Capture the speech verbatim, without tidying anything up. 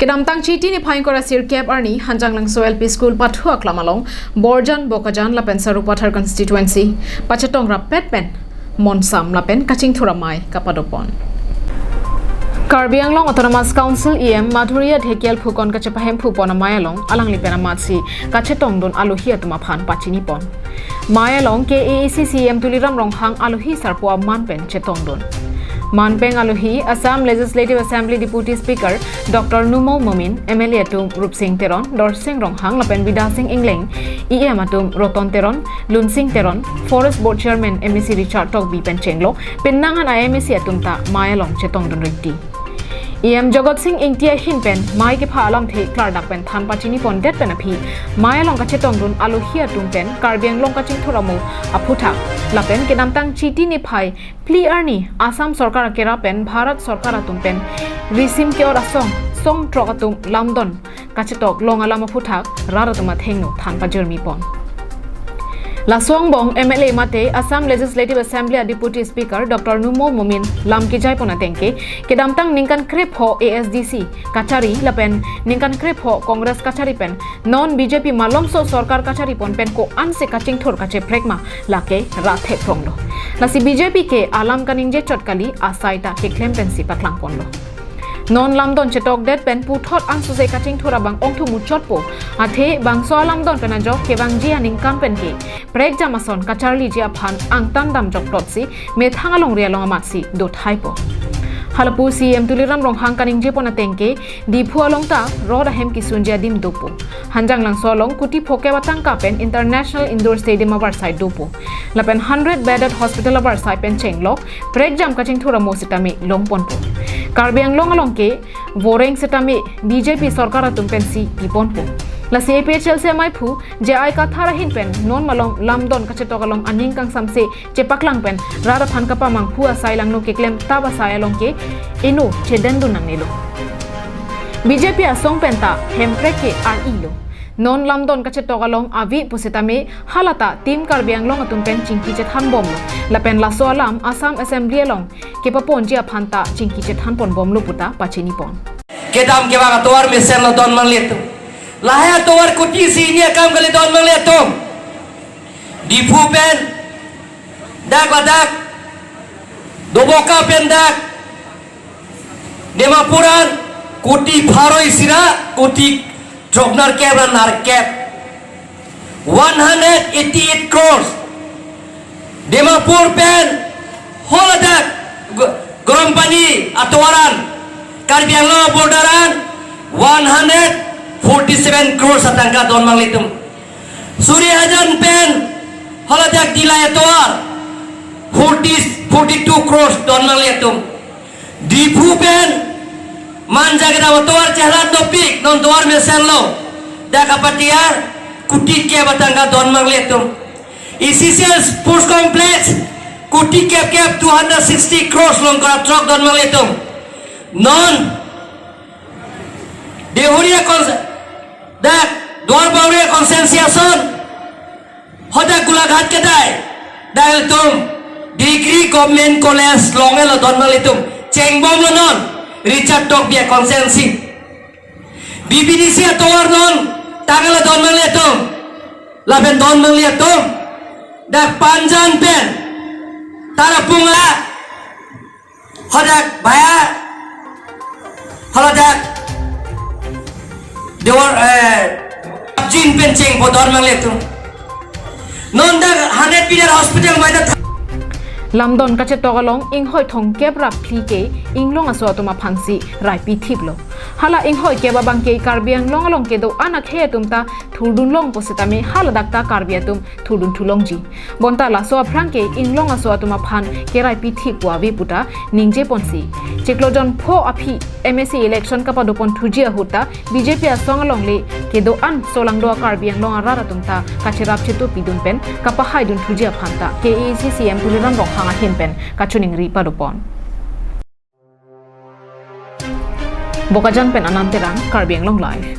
Kedamtang Chiti niphai ingkoi ra sirkep arni Hanjanglangso L P School pathu aklam along Borjan, Bokajan lapen Sarupathar constituency pachetong rapet pen monsam lapen kachingthur amei kapadopon. Karbi Anglong Autonomous Council E M Madhurjya Dhekial phu kon kachepahemphu pon amei along alangli pen amatsi kachetongdun alohi atum aphan pachinipon. Mei along K A A C C E M Tuliram Ronghang alohi sarpo aman pen chetongdun. Manpeng alohi Assam Legislative Assembly Deputy Speaker Doctor Numal Momin, M L A atum Rupsing Teron, Dorsing Ronghang lapen Bidya Sing Engleng, E M atum Roton Teron, Lunsing Teron, Forest Board Chairman M A C Richard Tokbi pen chenglok penang an a M A C atum ta mei along chetongdun rinti. E M Jagat Sing Engti ahin pen mei kepha alamthe klardak pen than pachinipondet pen aphi mei along kachetongdun alohi atum pen Karbi Anglong kachingthur amo aphuthak lapen kedamtang Chiti niphai phli arni Assam Sorkar akera pen Bharat Sorkar atum pen risim ke-ot asong song throk atum lamdon kachetok long alam aphuthak rat atum athengno than pajirmipon. Laso angbong M L A mate Assam Legislative Assembly a Deputy Speaker Doctor Numal Momin lam kejaipon ateng ke kedamtang ningkan krepho A S D C kachari lapen ningkan krepho Congress kachari pen non B J P malomso sorkar kacharipon pen ko-ansi kachingthur kacheprek ma lake rat theklonglo. Lasi B J P ke alam kaningje chot kali, asai ta keklem pensi paklangponlo. Non lamdon chetokdet pen puthot ansose kachingthur abang ongthu muchotpo. Athe bangso alamdon pen ajok kevangji aningkan pen ke prekjam ason kacharliji aphan angtan damjok plotsi methang alongri along amatsi dothaipo. Halapu C E M Tuliram Ronghang kaningjepon ateng ke Diphu along ta rod ahem kisunji adim dopo. Hanjanglangso along kuti phokep atangka pen International Indoor Stadium avarsai dopo. Lapen hundred bedded hospital avarsai pen chenglok prekjam kachingthur amo sitame longponpo. Karbi Anglong along ke voreng sitame B J P sorkar atum pensi piponpo. Lasi A P H L C amaiphu J I Kathar ahin pen non malom lamdon kachetok along aning kangsamse chepaklang pen rat aphan kapamanghu asai langno keklem tap asai along ke eno chedendun nangnelo. B J P asong pen ta hemprek ke ar-ilo. Non lamdon kachetok along ave pusitame halata Team Karbi Anglong atum pen chingki chethanbomlo. Lapen laso alam Assam Assembly along kepaponji aphan ta chingki chethanponbomlo puta pachinipon. Kedam kevang atovar mesenlo don manglitum. Lahai atovar kuti si ini akam kali don manglitum. Diphu pen dak ladak, Doboka pen dak, Dimapur an kuti pharo isi ra kuti throknerkep ra nerkep, one hundred eighty-eight crores. Dimapur pen haladak G-, Garampani atovar an, Karbi Anglong border an, one hundred forty-seven crores atangka don manglitum. Surihajan pen haladak Dillai atovar, forty, forty-two crores don manglitum. Diphu pen Manja kedam atovar chehlan dopik, non tovar mesenlo. Dak apatiar kuti kep atangka don manglitum. E C C L Sports Complex kuti kep kep, two hundred sixty crores long kora throk don manglitum. Non Dehuria cons-, dak Duar Bauria constituency ason, hadak Golaghat kedai, dak ilitum Degree Government College longlo don manglitum. Chengbomlo non Richard Tokbi a constituency. B B D C atovar non tanglo don manglitum. Lapen don manglitum dak Panjan pen Tarapung a hadak baya, haladak Dewar, eh, Jin pen chengpo don manglitum. Non dak hundred bedded hospital mai dak. Lamdon kachetok along inghoi thomkep ra phli ke inglong aso atum aphansi raipi thiplo. Hala inghoi kep abang ke Karbi Anglong along kedo-an akhei atum ta thurdun longpo sitame haladak ta Karbi atum thurdun thulongji. Bonta laso aphrang ke inglong aso atum aphan keraipi thippo ave puta ningjeponsi, chiklo jon pho aphi M A C election kapadopon thuji ahut ta B J P asong alongle kedo-an solangdo a Karbi Anglong arat atum ta kacherap chetu pidun pen kapahaidun thuji aphan ta K A A C C E M Tuliram Ronghang ahin pen kachiningri padopon. Bokajan pen Anand Terang, Karbi Anglong Live.